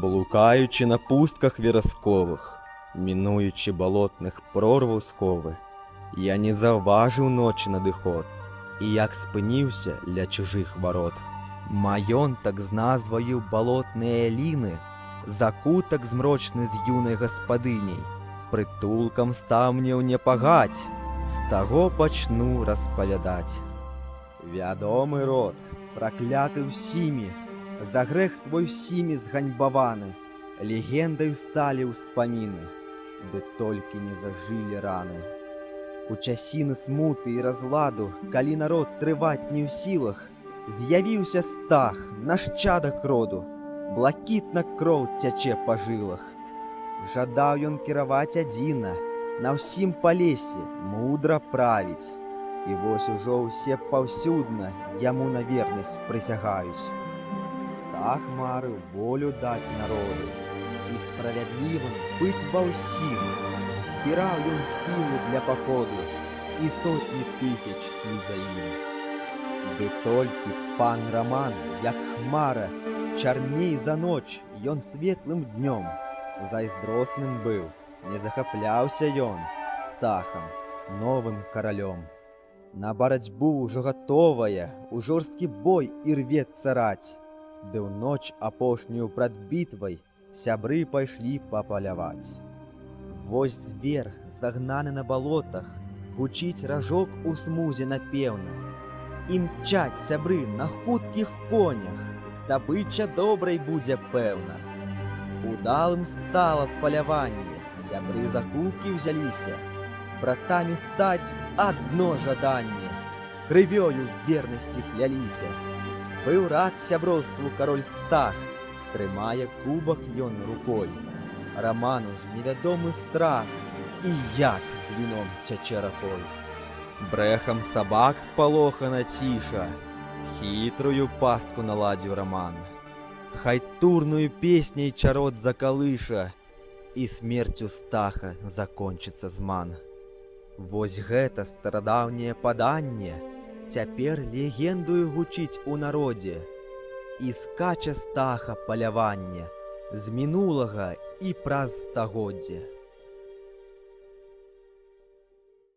Блукаючы на пустках верасковых, мінуючы балотных прорваў сховы, я не заўважыў ночы надыход і як спыніўся ля чужых варот. Маёнтак з назваю Балотныя ліны, закутак змрочны з юнай гаспадыняй, прытулкам стаў мне ў непагадзь, з таго пачну распавядаць. Вядомы род, пракляты ўсімі, за грэх свой усімі зганьбаваны, легендаю сталі ўспаміны, ды толькі не зажылі раны. У часіны смуты і разладу, калі народ трываць не ў сілах, з'явіўся Стах, нашчадак роду, блакітна кроў цячэ па жылах. Жадаў ён кіраваць адзіна, на ўсім Палессі мудра правіць. І вось ужо ўсе паўсюдна яму на вернасць прысягаюць. Стах марыў волю даць народу і справядлівым быць ва ўсім. Збіраў ён сілы для паходу, і сотні тысяч ішлі за ім. Ды толькі пан Раман, як хмара, чарней за ноч, ён светлым днём зайздросным быў, не захапляўся ён Стахам, новым каралём. На барацьбу ўжо гатовая, у жорсткі бой і рвецца раць. Ды ў ноч апошнюю прад бітвай сябры пайшлі папаляваць. Вось звер, загнаны на балотах, гучыць ражок у смузе напеўна. Імчаць сябры на хуткіх конях, здабыча добрай будзе пэўна. Удалым стала паляванне, сябры за кубкі ўзяліся. Братамі стаць адно жаданне, крывёю вернасці кляліся. Быў рад сяброўству кароль Стах, трымае кубак ён рукой. Раману ж невядомы страх, і яд з віном цячэ ракой. Брэхам сабак спалохана ціша, хітрую пастку наладзіў Раман. Хай турную песняй чарод закалыша, і смерцю Стаха закончыцца зман. Вось гэта старадаўняе паданне цяпер легендаю гучыць у народзе. І скача Стаха паляванне з мінулага і праз стагоддзе.